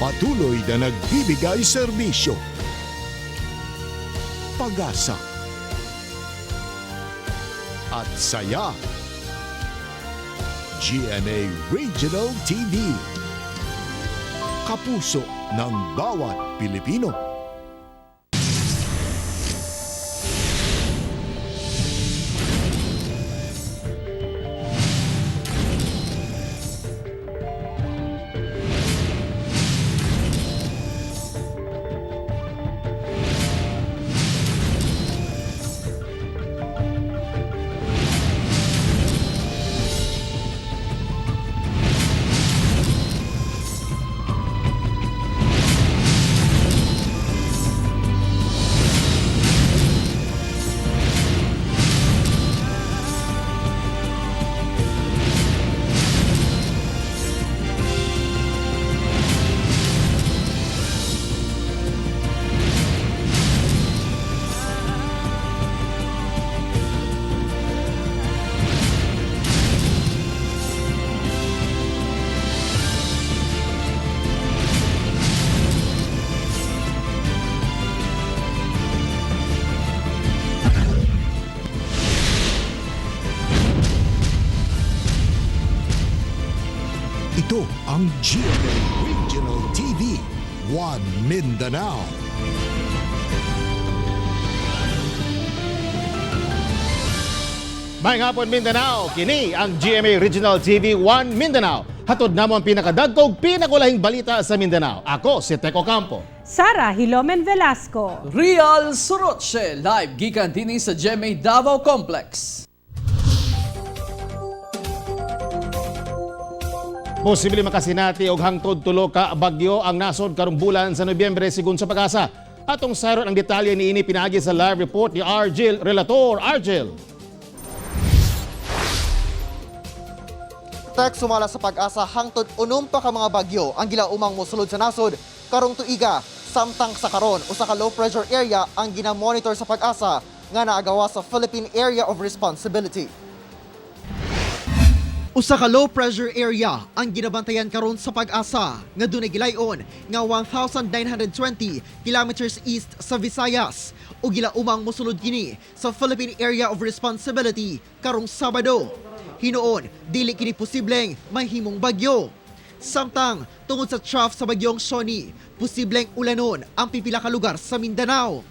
Patuloy na nagbibigay serbisyo, pag-asa, at saya. GMA Regional TV. Kapuso ng bawat Pilipino. Ito ang GMA Regional TV, One Mindanao. Maayong hapon, Mindanao, kini ang GMA Regional TV 1 Mindanao. Hatod namo ang pinakadagkog, pinakulahing balita sa Mindanao. Ako si Teko Campo. Sara Hilomen Velasco. Real Soroche, live gikan dinhi sa GMA Davao Complex. Posible makasinati og hangtod tulo ka bagyo ang nasod karong bulan sa Nobyembre sigun sa Pag-asa. Atong sayron ang detalye niini pinaagi sa live report ni Argel Relator. Argel. Tek, sumala sa Pag-asa, hangtod 6 pa ka mga bagyo ang gilaumang mosulod sa nasod karong tuiga, samtang sa karon usa ka low pressure area ang ginamonitor sa Pag-asa nga naagawa sa Philippine Area of Responsibility. Usa ka low pressure area ang ginabantayan karon sa Pag-asa nga dunay gilayon nga 1,920 kilometers east sa Visayas ug gilaumang mosulod kini sa Philippine Area of Responsibility karong Sabado. Hinuon, dili kini posibleng mahimong bagyo. Samtang tungod sa trough sa bagyong Shoni, posibleng ulanon ang pipila ka lugar sa Mindanao.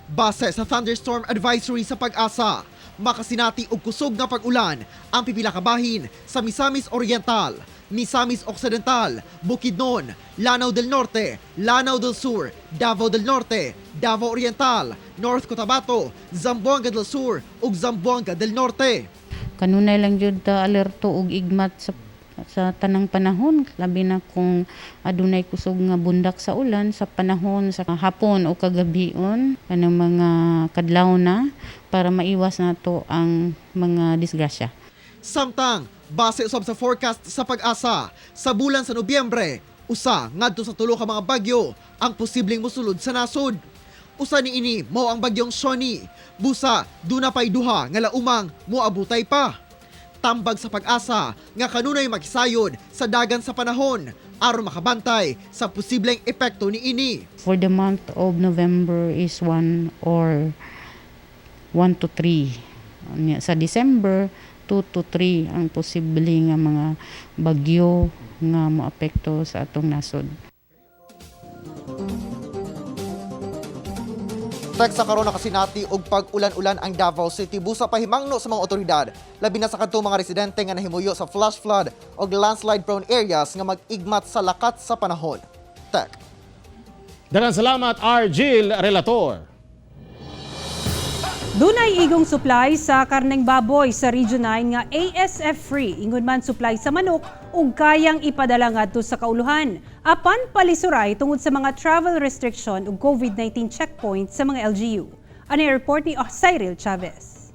Base sa thunderstorm advisory sa Pag-asa, makasinati og kusog nga pag-ulan ang pipila ka bahin sa Misamis Oriental, Misamis Occidental, Bukidnon, Lanao del Norte, Lanao del Sur, Davao del Norte, Davao Oriental, North Cotabato, Zamboanga del Sur ug Zamboanga del Norte. Kanunay lang jud ta alerto og igmat sa tanang panahon, labi na kung adunay kusog nga bundak sa ulan sa panahon sa hapon o kagabion kanang mga kadlaw na para maiwas nato ang mga disgrasya. Samtang, base usab sa forecast sa Pag-asa, sa bulan sa Nobyembre, usa ngadto sa tulo ka mga bagyo ang posibleng mosulod sa nasod. Usa niini mao ang bagyong Shoni. Busa, duna pay duha nga laumang moabutay pa. Tambag sa Pag-asa nga kanunay makisayod sa dagan sa panahon aron makabantay sa posibleng epekto niini. For the month of November is 1 or 1 to 3. Unya, sa December, 2 to 3 ang posible nga mga bagyo nga moapekto sa atong nasod. Tek, sa karon nakasinati og pag-ulan-ulan ang Davao City, busa pahimangno sa mga otoridad, labi na sa kadtong mga residente nga nahimuyo sa flash flood og landslide prone areas nga mag-igmat sa lakat sa panahon. Tek. Daghang salamat, Argel Relator. Dunay igong supply sa karneng baboy sa Region 9 nga ASF free, ingon man supply sa manok ug kayang ipadala ngadto sa kauluhan. Apan palisuray tungod sa mga travel restriction ug COVID-19 checkpoint sa mga LGU. Ani report ni Cyril Chavez.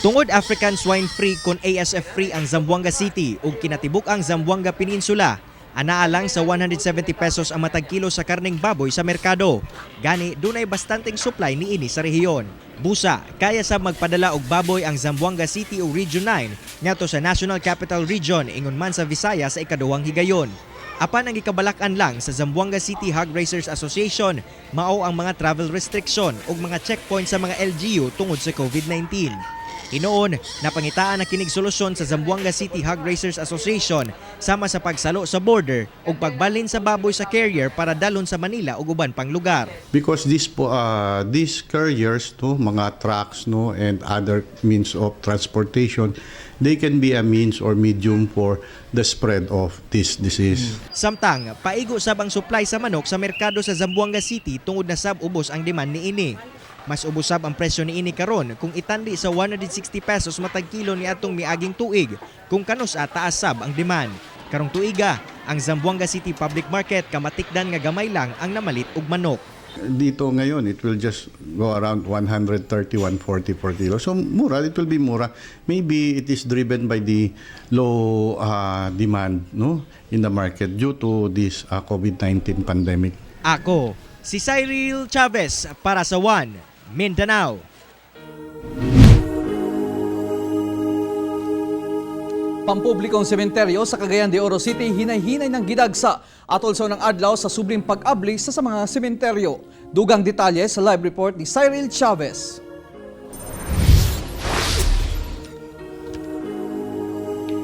Tungod African Swine Free kon ASF Free ang Zamboanga City ug kinatibuk ang Zamboanga Peninsula, anaa lang sa 170 pesos ang matag kilo sa karneng baboy sa merkado. Gani, dunay bastanteng supply niini sa rehiyon. Busa, kaya sa magpadala og baboy ang Zamboanga City o Region 9 ngadto sa National Capital Region ingon man sa Visayas sa ikaduhang higayon. Apan ang gikabalak-an lang sa Zamboanga City Hog Raisers Association mao ang mga travel restriction ug mga checkpoint sa mga LGU tungod sa COVID-19. Hinuon, napangitaan na kinig solusyon sa Zamboanga City Hog Raisers Association sama sa pagsalo sa border ug pagbalhin sa baboy sa carrier para dalhon sa Manila ug uban pang lugar. Because this po these carriers, no, mga trucks, no, and other means of transportation, they can be a means or medium for the spread of this disease. Samtang, paigo sab ang supply sa manok sa merkado sa Zamboanga City tungod na sab ubos ang demand niini. Mas ubos sab ang presyo niini karon kung itandi sa 160 pesos matag kilo ni atong miaging tuig kung kanus-a taas sab ang demand. Karong tuiga, ang Zamboanga City Public Market kamatikdan nga gamay lang ang namalit og manok. Dito ngayon, it will just go around 130, 140 per kilo. So mura, it will be mura. Maybe it is driven by the low demand, no, in the market due to this COVID-19 pandemic. Ako, si Cyril Chavez para sa One Mindanao. Pampublikong sementeryo sa Cagayan de Oro City hinay-hinay ng gidagsa atol sa unang adlaw sa subling pag-abli sa mga sementeryo. Dugang detalye sa live report ni Cyril Chavez.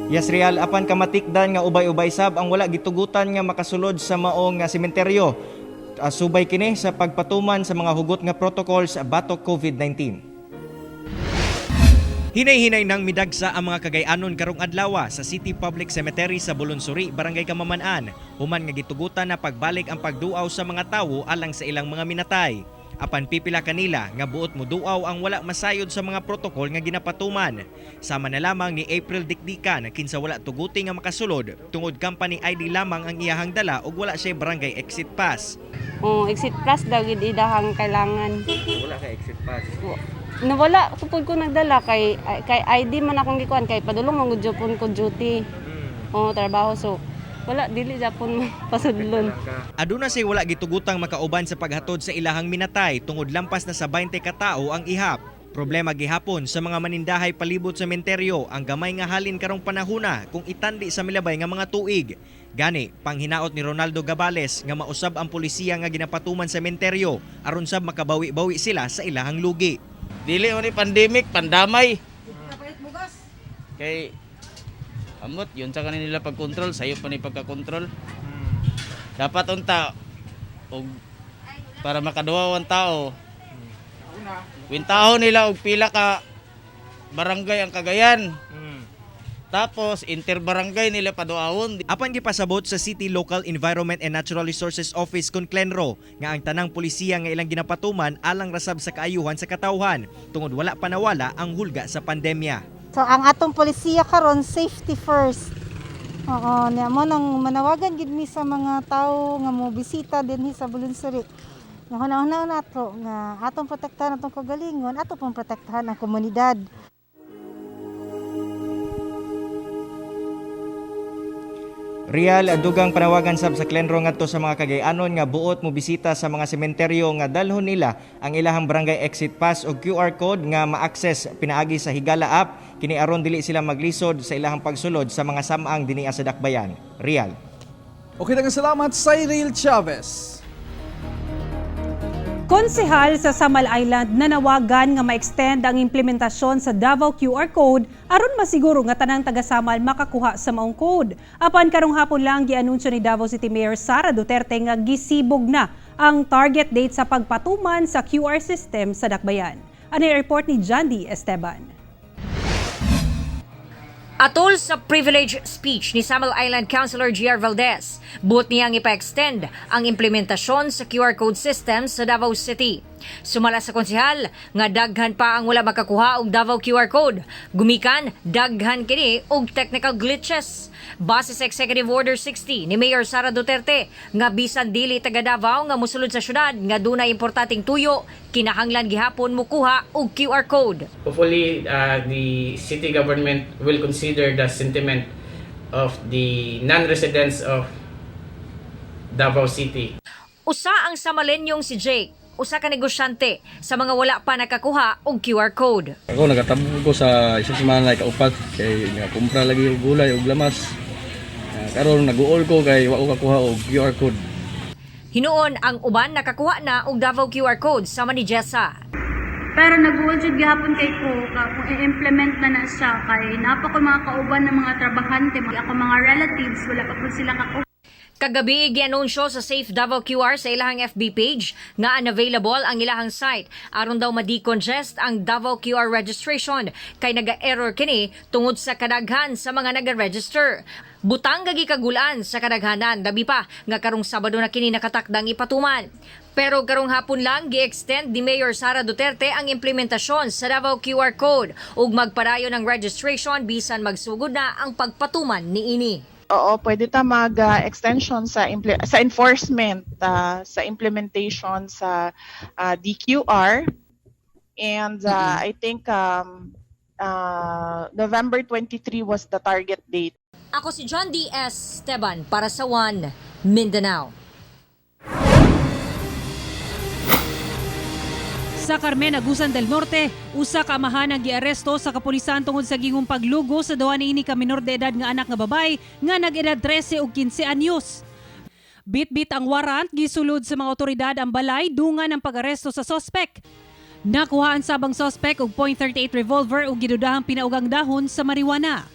Yes, Real, apan kamatikdan nga ubay-ubay sab ang wala gitugutan nga makasulod sa maong nga sementeryo. Subay kini sa pagpatuman sa mga hugot nga protocols batok COVID-19. Hinay-hinay nang midagsa ang mga Kagayanon karong adlaw sa City Public Cemetery sa Bulunsuri, Barangay Kamaman-an. Human nga gitugutan na pagbalik ang pagduaw sa mga tawo alang sa ilang mga minatay. Apan pipila kanila nga buot moduaw ang wala masayod sa mga protokol nga ginapatuman. Sama na lamang ni April Dikdikan kinsa wala tuguti nga makasulod tungod company ID lamang ang iyahang dala ug wala siya barangay exit pass. Oh, exit pass daw gid idahang kailangan. Wala ka exit pass. Nawala ko pud ko nagdala kay kay ID man akong gikuan kay padulong man gud japon ko duty. Oh, trabaho, so wala, dili japon pasudlon. Aduna say wala gitugutang makauban sa paghatod sa ilahang minatay tungod lampas na sa 20 ka tao ang ihap. Problema gihapon sa mga manindahay palibot sa sementeryo ang gamay nga halin karong panahuna kung itandi sa milabay nga mga tuig. Gani, panghinaot ni Ronaldo Gabales nga mausab ang polisiya nga ginapatuman sa sementeryo aron sab makabawi-bawi sila sa ilahang lugi. Dili man ni pandemic, pandamay. Kay amot yun sa kanila pagkontrol, sayo pa ni pagkakontrol. Dapat unta og para makaduwa ang tao. Kwintahon nila og pila ka barangay ang Cagayan. Tapos interbarangay nila paduawon. Apan gipasabot sa City Local Environment and Natural Resources Office kon Clenro nga ang tanang polisiya nga ilang ginapatuman alang rasab sa kaayuhan sa katawhan tungod wala pa nawala ang hulga sa pandemya. So ang atong polisiya karon, safety first. Oo, niya mo nang manawagan gid mi sa mga tawo nga mo bisita dinhi sa Bulunsuri. Nga hunahuna nato nga atong protektahan atong kagalingon, ato pong protektahan ang komunidad. Real, dugang panawagan sab sa Clenro ngadto sa mga Kagayanon nga buot mo bisita sa mga sementeryo nga dalhon nila ang ilahang barangay exit pass o QR code nga ma-access pinaagi sa Higala app kini aron dili sila maglisod sa ilahang pagsulod sa mga samang dinhi sa dakbayan. Real. Okay, daghang salamat Cyril Chavez. Konsehal sa Samal Island nanawagan nga ma-extend ang implementasyon sa Davao QR Code aron masiguro nga tanang taga Samal makakuha sa maong code. Apan karong hapon lang gianunsyo ni Davao City Mayor Sara Duterte nga gisibog na ang target date sa pagpatuman sa QR system sa Dakbayan. Ano yung report ni Jandy Esteban? Atol sa privilege speech ni Samal Island Councilor G.R. Valdez, buot niyang ipa-extend ang implementasyon sa QR code system sa Davao City. Sumala sa konsehal nga daghan pa ang wala makakuha og Davao QR code. Gumikan, daghan kini og technical glitches. Base sa Executive Order 60 ni Mayor Sara Duterte nga bisan dili taga Davao nga mosulod sa syudad nga dunay importanteng tuyo, kinahanglan gihapon mukuha og QR code. Hopefully, the city government will consider the sentiment of the non-residents of Davao City. Usa ang Samalenyong si Jake, usa ka negosyante sa mga wala pa nakakuha og QR code. Ako nagatabog ko sa isang semana, kaupat kay nga kumpra lagi og gulay og lamas. Karon nag-uol ko kay wa ko kakuha og QR code. Hinuon ang uban nakakuha na og Davao QR code sama ni Jessa. Pero nag-uol jud gihapon kay ko ka kung i-implement na na siya kay napa ko mga kauban ng mga trabahante, mga ako mga relatives wala pa pud sila kakuha. Kagabi gianunsyo sa Safe Davao QR sa ilahang FB page nga unavailable ang ilahang site aron daw ma-decongest ang Davao QR registration kay naga-error kini tungod sa kadaghan sa mga naga-register. Butang gagi kagulan sa kadaghanan labi pa nga karong Sabado na kini nakatakdang ipatuman. Pero karong hapon lang gi-extend ni Mayor Sara Duterte ang implementasyon sa Davao QR code ug magpadayon ang registration bisan magsugod na ang pagpatuman niini. Oo, pwede ta mag-extension sa enforcement, sa implementation sa DQR. And I think November 23 was the target date. Ako si John D. S. Esteban para sa One Mindanao. Sa Carmen, Agusan del Norte, usa ka amahan ang giaresto sa kapulisan tungod sa gingong paglugo sa duha niini ka minor de edad nga anak nga babae nga nag-edad 13 ug 15 anyos. Bitbit ang warrant, gisulod sa mga otoridad ang balay dungan ang pag-aresto sa sospek. Nakuhaan sabang sospek og .38 revolver ug gidudahang pinaugang dahon sa marijuana.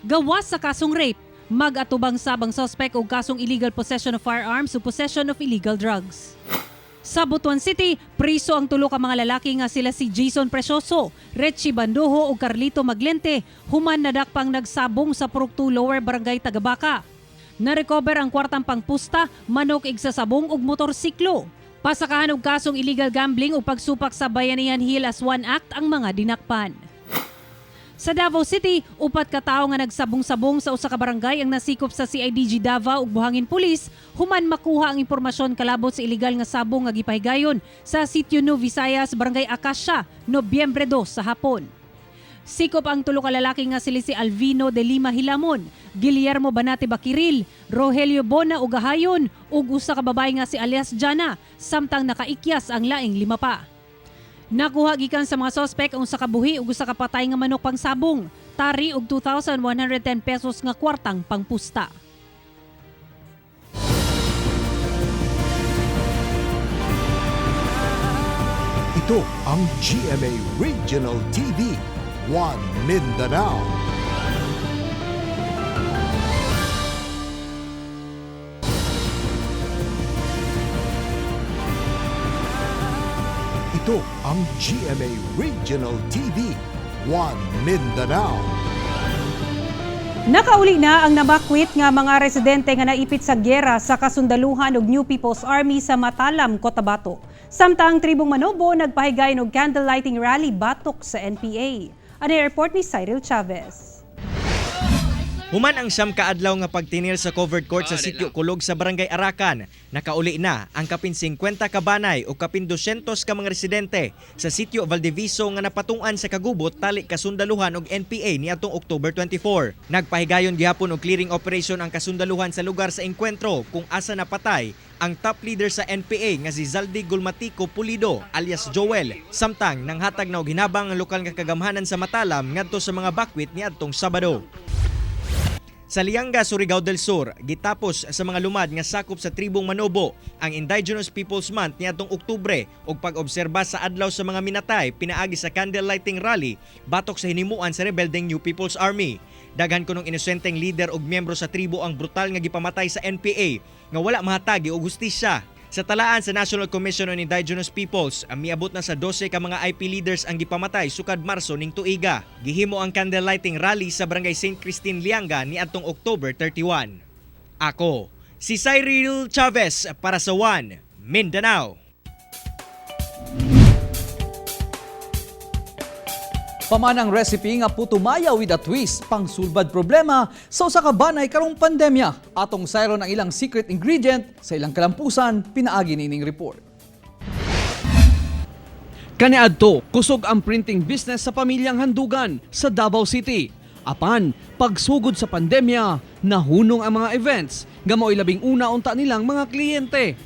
Gawas sa kasong rape, mag-atubang sabang sospek og kasong illegal possession of firearms ug possession of illegal drugs. Sa Butuan City, priso ang tulo ka mga lalaki nga sila si Jason Precioso, Richie Bandoho ug Carlito Maglente, human nadakpang nagsabong sa Purok 2 Lower Barangay Tagabaca. Na-recover ang kwartang pangpusta, manok igsasabong ug motorsiklo. Pasakahan og kasong illegal gambling ug pagsupak sa Bayanihan Hill as One Act ang mga dinakpan. Sa Davao City, upat ka tawo nga nagsabong-sabong sa usa ka barangay ang nasikop sa CIDG Davao ug Buhangin Police human makuha ang impormasyon kalabot sa ilegal nga sabong nga gipahigayon sa Sitio New Visayas, Barangay Acacia, Nobyembre 2 sa hapon. Sikop ang tulo ka lalaki nga sila si Alvino de Lima Hilamon, Guillermo Banate Bakiril, Rogelio Bona Ugahayon ug usa ka babae nga si alias Jana samtang nakaikyas ang laing lima pa. Nakuha gikan sa mga sospek ang usa ka buhi ug usa ka patay nga manok pangsabong, tari og 2,110 pesos nga kwartang pangpusta. Ito ang GMA Regional TV, One Mindanao. Ito ang GMA Regional TV, One Mindanao. Nakauli na ang nabakwit nga mga residente nga naipit sa gyera sa kasundaluhan og New People's Army sa Matalam, Cotabato. Samtang tribong Manobo nagpahigayon og candle lighting rally batok sa NPA. Ang report ni Cyril Chavez. Human ang 9 ka adlaw nga pagtinil sa covered court sa Sitio Kulog sa Barangay Arakan, nakauli na ang kapin 50 ka banay o kapin 200 ka mga residente sa Sitio Valdeviso nga napatungan sa kagubot tali kasundaluhan og NPA niadtong October 24. Nagpahigayon gihapon og clearing operation ang kasundaluhan sa lugar sa engkwentro kung asa napatay ang top leader sa NPA nga si Zaldi Gulmatico Pulido alias Joel, samtang nanghatag na og hinabang ang lokal nga kagamhanan sa Matalam ngadto sa mga bakwit niadtong Sabado. Sa Lianga, Surigao del Sur, gitapos sa mga lumad nga sakop sa tribong Manobo ang Indigenous Peoples Month niadtong Oktubre ug pag-obserba sa adlaw sa mga minatay pinaagi sa candle lighting rally batok sa hinimuan sa rebeldeng New People's Army. Daghan kunong inosenteng leader ug miyembro sa tribo ang brutal nga gipamatay sa NPA nga wala mahatagi og hustisya. Sa talaan sa National Commission on Indigenous Peoples, ang miabot na sa 12 ka mga IP leaders ang gipamatay sukad Marso ning tuiga. Gihimo ang candle lighting rally sa Barangay St. Christine Lianga niadtong October 31. Ako, si Cyril Chavez para sa One Mindanao. Pamanang recipe nga putumaya with a twist pangsulbad problema sa usa ka banay karong pandemya. Atong sayron ang ilang secret ingredient sa ilang kalampusan pinaagi nining report. Kaniadto, kusog ang printing business sa pamilyang Handugan sa Davao City. Apan, pagsugod sa pandemya, nahunong ang mga events nga mao'y labing una unta nilang mga kliyente.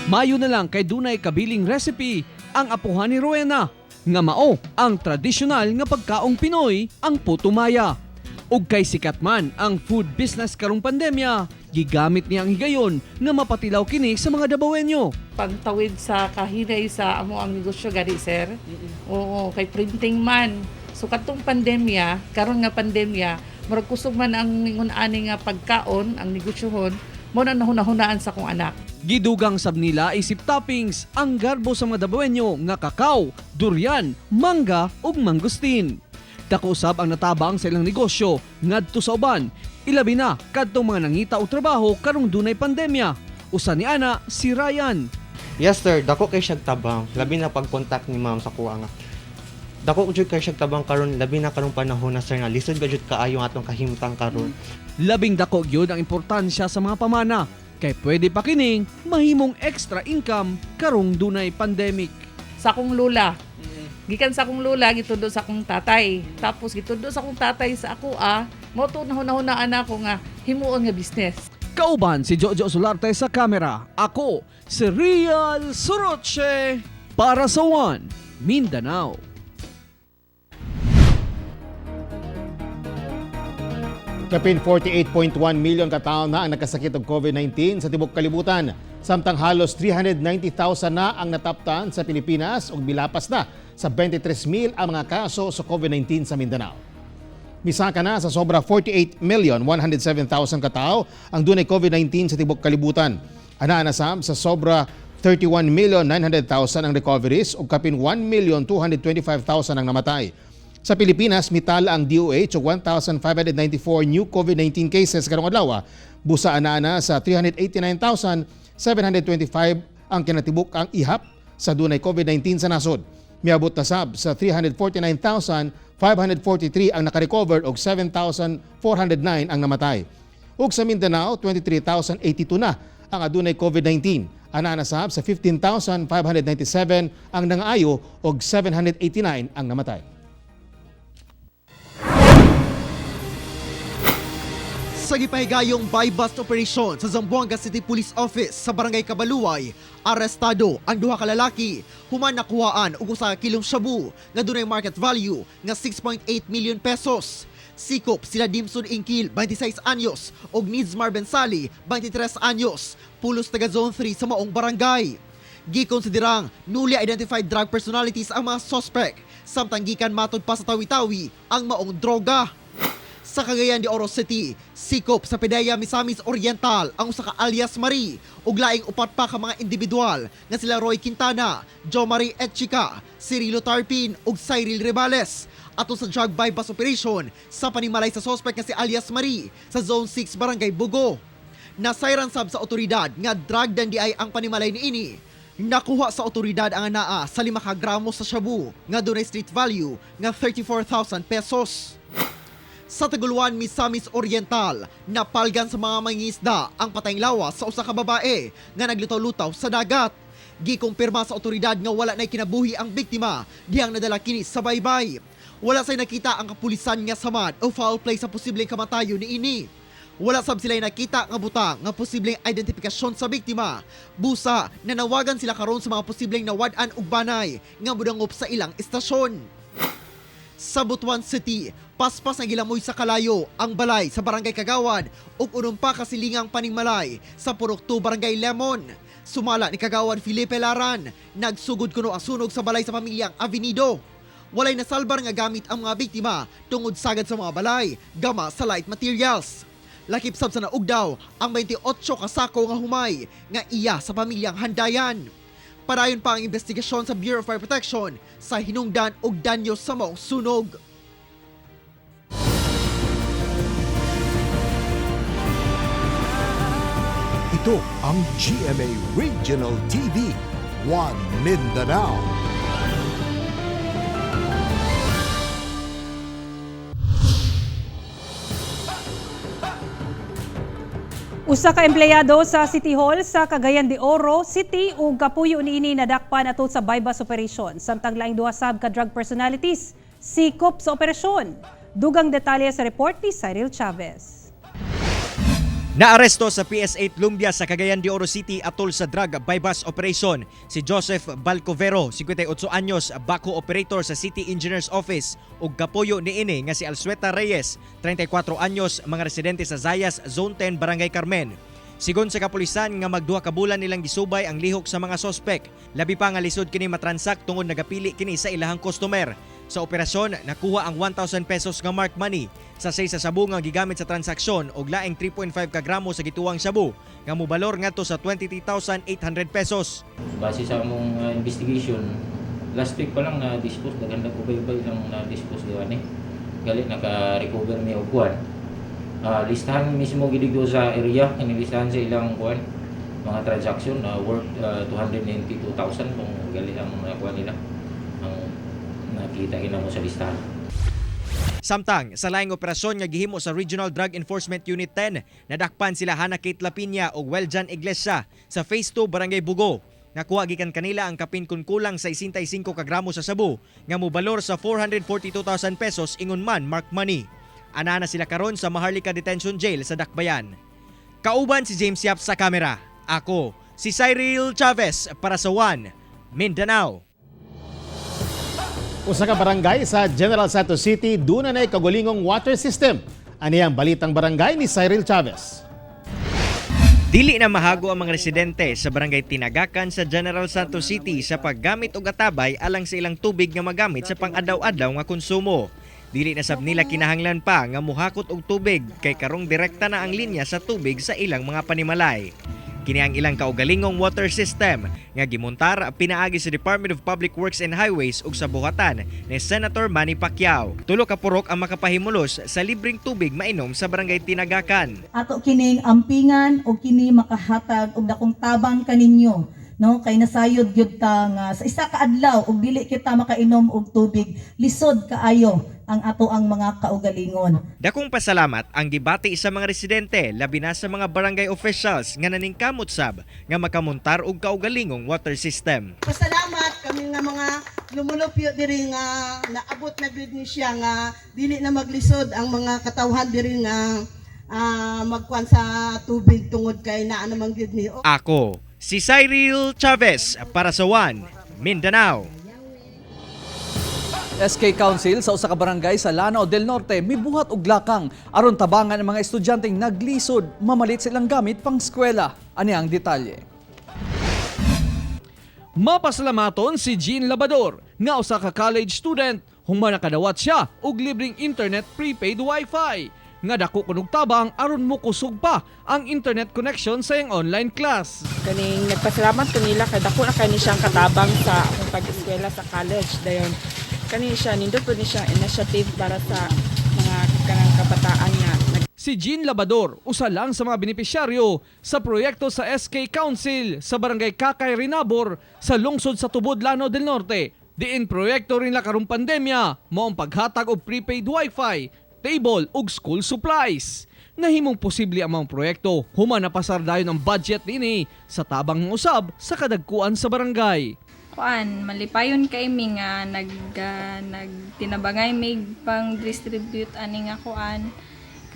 Mayo na lang kay dunay kabiling recipe ang apuhan ni Rowena. nga mao ang tradisyonal nga pagkaong Pinoy, ang puto maya. Ug kay sikat man ang food business karong pandemya, gigamit niya ang higayon nga mapatilaw kini sa mga Dabawenyo. Pagtawid sa kahinay sa amo ang negosyo gani, sir. Oo, kay printing man. So katong pandemya, karon nga pandemya, murag kusog man ang ingon ani nga pagkaon, ang negosyohon, mo na nahunahunaan sa akong anak. Gidugang sab nila isip toppings ang garbo sa mga Dabawenyo nga kakao, durian, mangga ug mangustin. Dako usab ang natabang sa ilang negosyo ngadto sa uban, ilabi na kadtong mga nangita og trabaho karong dunay pandemya. Usa ni ana si Ryan. Yes sir, dako kay siyag tabang, labi na pag-contact ni ma'am sa kuha nga. Dako jud kay siyag tabang karon, labi na karong panahon na sir nga lisod ba jud kaayo ang atong kahimtang karon. Labing dako gyud ang importansya sa mga pamana kay pwede pa kining mahimong extra income karong dunay pandemic. Sa akong lula. Gikan sa akong lula, gitudo sa akong tatay. Tapos gitudo sa akong tatay sa ako mo to nahunahunaan ako nga himuon nga business. Kauban si Jojo Solarte sa kamera. Ako si Real Soroche para sa One Mindanao. Kapin 48.1 million ka tawo na ang nakasakit og COVID-19 sa tibok kalibutan. Samtang halos 390,000 na ang nataptan sa Pilipinas ug milapas na sa 23,000 ang mga kaso sa COVID-19 sa Mindanao. Misaka na sa sobra 48,107,000 katao ang dunay COVID-19 sa tibok kalibutan. Anaa na sab sa sobra 31,900,000 ang recoveries ug kapin 1,225,000 ang namatay. Sa Pilipinas, mitala ang DOH og 1,594 new COVID-19 cases karong adlaw. Busa anaa na sa 389,725 ang kinatibuk ang ihap sa dunay COVID-19 sa nasod. Miabot na sab sa 349,543 ang nakarecover og 7,409 ang namatay. Ug sa Mindanao, 23,082 na ang adunay COVID-19. Anaa na sab sa 15,597 ang nangaayo og 789 ang namatay. Sa gipahigayong buy-bust operation sa Zamboanga City Police Office sa Barangay Kabaluay, arestado ang duha ka lalaki human nakuhaan og usa ka kilong shabu nga dunay market value nga 6.8 million pesos. Sikop sila Dimson Inkil, 26 anyos, ug Nizmar Bensali, 23 anyos, pulos taga Zone 3 sa maong barangay. Gikonsiderang newly identified drug personalities ang mga suspect, samtang gikan matod pa sa Tawi-Tawi ang maong droga. Sa Cagayan de Oro City, sikop sa PDEA Misamis Oriental ang usa ka alias Marie ug laing upat pa ka mga individual nga sila Roy Quintana, Jo Marie Etchica, Cirilo Tarpin ug Cyril Rebales ato sa drug buy-bust operation sa panimalay sa suspect nga si alias Marie sa Zone 6 Barangay Bugo. Nasayran sab sa otoridad nga drug den di ay ang panimalay niini. Nakuha sa otoridad ang anaa sa 5 ka gramo sa shabu nga dunay street value nga 34,000 pesos. Sa Taguluan, Misamis Oriental, napalgan sa mga mangingisda ang patayng lawas sa usa ka babae nga naglutaw-lutaw sa dagat. Gikumpirma sa otoridad nga wala na'y kinabuhi ang biktima dihang nadala kini sa baybay. Wala say nakita ang kapulisan nga samad o foul play sa posibleng kamatayon niini. Wala sab sila'y nakita nga butang nga posibleng identipikasyon sa biktima. Busa, nanawagan sila karon sa mga posibleng nawad-an og banay nga modangop sa ilang istasyon. Sa Butuan City, paspas na gilamoy sa kalayo ang balay sa Barangay Kagawad ug unom pa kasilingang paningmalay sa Purok 2 Barangay Lemon. Sumala ni Kagawad Felipe Laran, nagsugod kuno ang sunog sa balay sa pamilyang Avenido. Walay nasalbar nga gamit ang mga biktima tungod sagad sa mga balay, gama sa light materials. Lakip sab sa naugdaw ang 28 kasako nga humay nga iya sa pamilyang Handayan. Padayon pa ang investigasyon sa Bureau of Fire Protection sa hinungdan og danyo sa maong sunog. Ito ang GMA Regional TV, One Mindanao. Usa ka empleyado sa City Hall sa Cagayan de Oro City ug kapuyo niini nadakpan atol sa buy-bust operation samtang laing duha sab ka drug personalities sikop sa operasyon. Dugang detalye sa report ni Cyril Chavez. Naaresto sa PS8 Lumbia sa Cagayan de Oro City atol sa drug buy-bust operation si Joseph Balcovero, 58 anyos, backhoe operator sa City Engineer's Office, ug kapuyo niini nga si Alsueta Reyes, 34 anyos, mga residente sa Zayas, Zone 10, Barangay Carmen. Sigon sa kapulisan nga magduha ka bulan nilang gisubay ang lihok sa mga sospek. Labi pa nga lisod kini matransak tungod nagapili kini sa ilahang customer. Sa operasyon, nakuha ang 1,000 pesos nga mark money sa 6 sa sabu nga gigamit sa transaksyon og laing 3.5 ka gramo sa gituwang sabu nga mobalor ngadto sa 23,800 pesos. Base sa among investigation, last week pa lang na-dispose, daghan na ubay-ubay lang na-dispose gawa ni. Gali naka-recover mi og kuan. Listahan mismo gid dito sa area, kini listahan sa ilang kuan mga transaction na worth 292,000 kung gali ang nakuha nila, ang nakita mo sa listahan. Samtang sa laing operasyon nga gihimo sa Regional Drug Enforcement Unit 10, nadakpan sila Hana Kate Lapinya ug Weljan Iglesia sa Phase 2 Barangay Bugo. Nakuha gikan kanila ang kapin kun kulang sa 65 ka gramo sa sabu nga mobalor sa 442,000 pesos ingon man mark money. Ana na sila karon sa Maharlika Detention Jail sa Dakbayan. Kauban si James Yap sa kamera. Ako, si Cyril Chavez para sa One Mindanao. Usa ka barangay sa General Santos City duna nay kagulingong water system. Ani ang Balitang Barangay ni Cyril Chavez. Dili na mahago ang mga residente sa barangay Tinagakan sa General Santos City sa paggamit og atabay alang sa ilang tubig nga magamit sa pang-adlaw-adlaw nga konsumo. Dili na sab nila kinahanglan pa nga muhakot og tubig kay karong direkta na ang linya sa tubig sa ilang mga panimalay. Kini ang ilang kaugalingong water system nga gimontar pinaagi sa Department of Public Works and Highways ug sa buhatan ni Senator Manny Pacquiao. Tulo ka purok ang makapahimulos sa libreng tubig mainom sa barangay Tinagakan. Ato kining ampingan o kini makahatag og dakong tabang kaninyo, no, kay nasayod gyud ta nga sa isa ka adlaw ug dili kita makainom og tubig, lisod kaayo ang ato ang mga kaugalingon. Dakong pasalamat ang gibati sa mga residente, labi na sa mga barangay officials nga naningkamot sab nga makamontar og kaugalingong water system. Pasalamat kami nga mga lumulupyo diri nga naabot na gud ni siya nga dili na maglisod ang mga katawhan diri nga magkuan sa tubig tungod kay naa naman gyud ni. Ako, si Cyril Chavez para sa One Mindanao. SK Council sa usa ka barangay sa Lanao del Norte mibuhat og lakang aron tabangan ang mga estudyanteng naglisod mamalit sa ilang gamit pang eskwela. Ani ang detalye. Mapasalamaton si Jean Labador nga usa ka college student human nakadawat siya og libreng internet prepaid wifi nga dako kunog tabang aron mokusog pa ang internet connection sa iyang online class. Kaning nagpasalamat ko nila kay dako na kay ni siyang katabang sa akong pag-eskwela sa college dayon. Kani siya, nindot po ni siyang initiative para sa mga kanang kabataan nga Si Jean Labador, usa lang sa mga benepisyaryo sa proyekto sa SK Council sa Barangay Kakay Rinabor sa lungsod sa Tubod, Lanao del Norte. Diin proyekto rin la karong pandemya, mao ang paghatag og prepaid wifi, table ug school supplies. Nahimong posible ang mga proyekto human napasar dayon ang budget niini sa tabang usab sa kadagkuan sa barangay. Kuan, malipayon kay mi nga nagtinabangay mig pang distribute ani nga kuan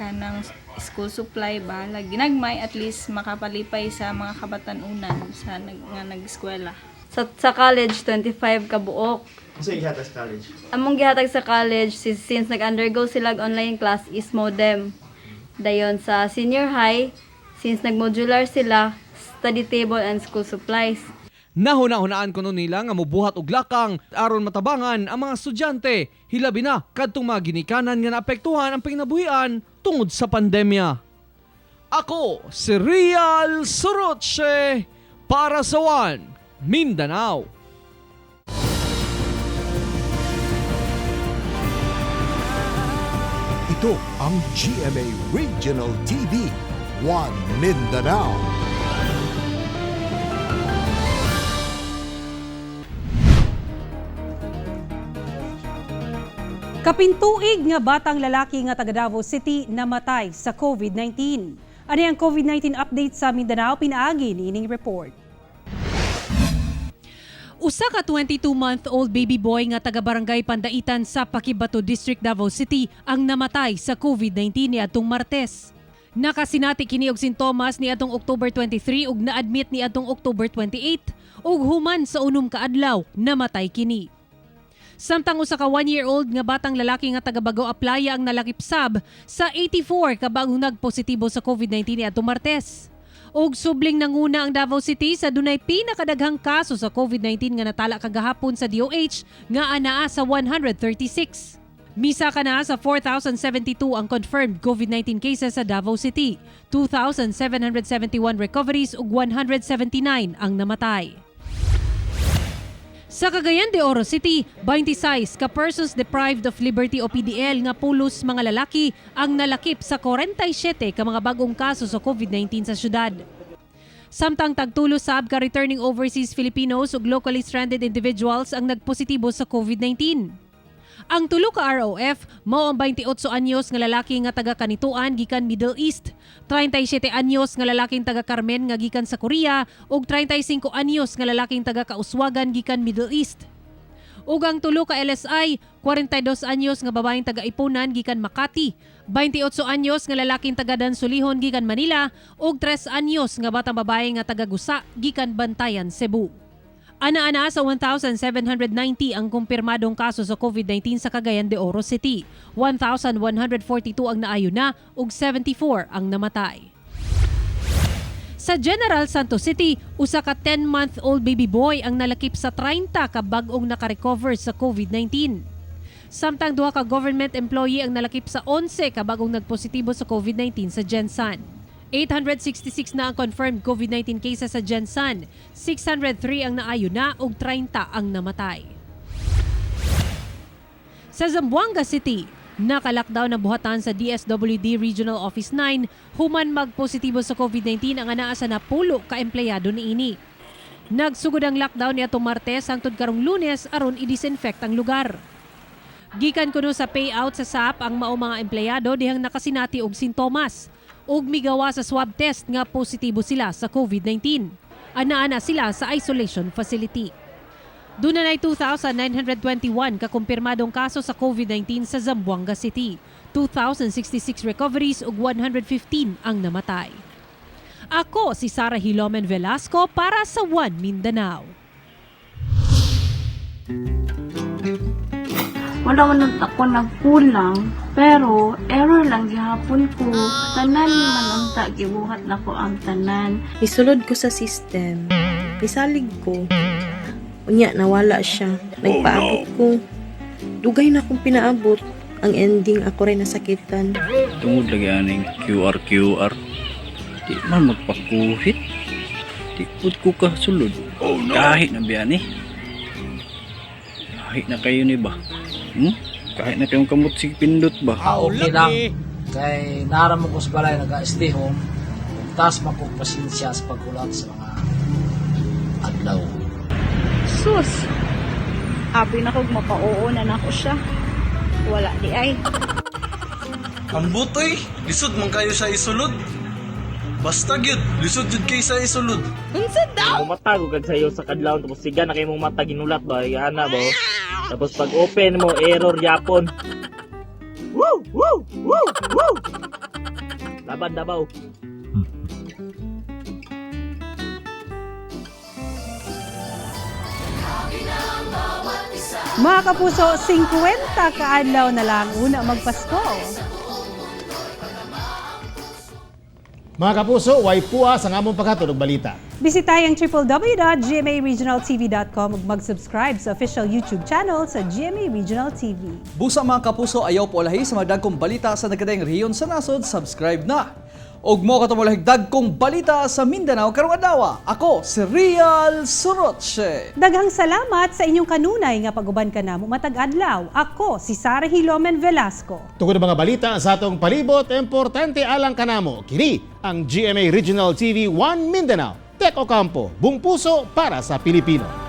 kanang school supply ba, lagi ginagmay, at least makapalipay sa mga kabatan-unan sa nga nag-eskwela. Sa college, 25 ka buok. Sa gihatag sa college? Among gihatag sa college, since nag-undergo sila og online class, is modem. Dayon sa senior high, since nag-modular sila, study table and school supplies. Nahuna-hunaan kuno nila nga mobuhat og lakang aron matabangan ang mga estudyante, hilabi na kadtong mga ginikanan nga naapektuhan ang panginabuhian tungod sa pandemya. Ako si Real Soroche para sa One Mindanao. Ito ang GMA Regional TV, One Mindanao. Kapintuig nga batang lalaki nga taga Davao City namatay sa COVID-19. Ani ang COVID-19 update sa Mindanao pinaagi niining report. Usa ka 22-month-old baby boy nga taga Barangay Pandaitan sa Paquibato District, Davao City ang namatay sa COVID-19 niadtong Martes. Nakasinati kini og sintomas niadtong October 23 ug na-admit niadtong October 28 ug human sa 6 ka adlaw namatay kini. Samtang usa ka 1-year-old nga batang lalaki nga taga Bago Aplaya ang nalakip sab sa 84 ka bagong nagpositibo sa COVID-19 niadtong Martes. Ug subling nanguna ang Davao City sa dunay pinakadaghang kaso sa COVID-19 nga natala kagahapon sa DOH nga anaa sa 136. Misaka na sa 4,072 ang confirmed COVID-19 cases sa Davao City, 2,771 recoveries ug 179 ang namatay. Sa Cagayan de Oro City, 26 ka persons deprived of liberty o PDL nga pulos mga lalaki ang nalakip sa 47 ka mga bagong kaso sa COVID-19 sa syudad. Samtang tagtulo sab ka returning overseas Filipinos ug locally stranded individuals ang nagpositibo sa COVID-19. Ang tulo ka ROF mao ang 28 anyos nga lalaki nga taga Canitoan gikan Middle East, 37 anyos nga lalaking taga Carmen nga gikan sa Korea ug 35 anyos nga lalaking taga Kauswagan gikan Middle East. Ug ang tulo ka LSI, 42 anyos nga babaeng taga Iponan gikan Makati, 28 anyos nga lalaking taga Dansolihon gikan Manila ug 3 anyos nga batang babae nga taga Gusa gikan Bantayan, Cebu. Ana-ana sa 1,790 ang kumpirmadong kaso sa COVID-19 sa Cagayan de Oro City. 1,142 ang naayo na ug 74 ang namatay. Sa General Santos City, usa ka 10-month-old baby boy ang nalakip sa 30 ka bag-ong nakarecover sa COVID-19. Samtang duha ka government employee ang nalakip sa 11 ka bag-ong nagpositibo sa COVID-19 sa Gensan. 866 na ang confirmed COVID-19 cases sa Gensan, 603 ang naayo na ug 30 ang namatay. Sa Zamboanga City, naka-lockdown ang buhatan sa DSWD Regional Office 9 human magpositibo sa COVID-19 ang anaa sa 10 ka empleyado niini. Nagsugod ang lockdown niadtong Martes hangtod karong Lunes aron i-disinfect ang lugar. Gikan kuno sa payout sa SAP ang mao mga empleyado dihang nakasinati og sintomas ug migawa sa swab test nga positibo sila sa COVID-19. Ana-ana sila sa isolation facility. Duna nay 2,921 kakumpirmadong kaso sa COVID-19 sa Zamboanga City. 2,066 recoveries ug 115 ang namatay. Ako si Sara Hilomen Velasco para sa One Mindanao. Wala man ako nagkulang, pero error lang gihapon ko. Tanan man unta gibuhat nako ang tanan. Isulod ko sa system. Isalig ko. Unya, nawala siya. Nagpaabot ko. Dugay na akong pinaabot. Ang ending, ako rin nasakitan. Tungod lagi aning QR QR. Di man magpakuhit. Di pud ko ka sulod. Oh no. Kahit na biya ni. Kahit na kayo ni ba? Kahit na kayong kamot sig pindot ba? Okay lang. Kay nara mo ko sa balay nag-stay home. Taas man kong pasensya sa paghulat sa mga adlaw. Sus! Abi na kog maka-oo na nako siya. Wala di ay. Ang butoy, lisod man kayo sa isulod. Basta gyud, lisod jud kay sa isulod. Unsa daw? Matago kag sayo sa kadlawon tapos siga na kay mong mata ginulat ba, ana ba? Tapos pag open mo, error yapon. Woo! Woo! Woo! Woo! Laban Davao. Mga kapuso, 50 kaadlaw na lang una magpasko. Mga kapuso, way puas ang among paghatod og balita. Bisitahin ang www.gmaregionaltv.com ug mag-subscribe sa official YouTube channel sa GMA Regional TV. Busa mga kapuso, ayaw po lahi sa mga dagkong balita sa nagkadaing rehiyon sa nasod, subscribe na. Og mo katumulahig dagkong balita sa Mindanao karong adlaw. Ako si Real Soroche. Daghang salamat sa inyong kanunay nga pag-uban kanamo matag adlaw. Ako si Sara Hilomen Velasco. Tungod ang mga balita sa atong palibot, importante alang kanamo. Kini ang GMA Regional TV 1 Mindanao. Tek Ocampo, buong puso para sa Pilipino.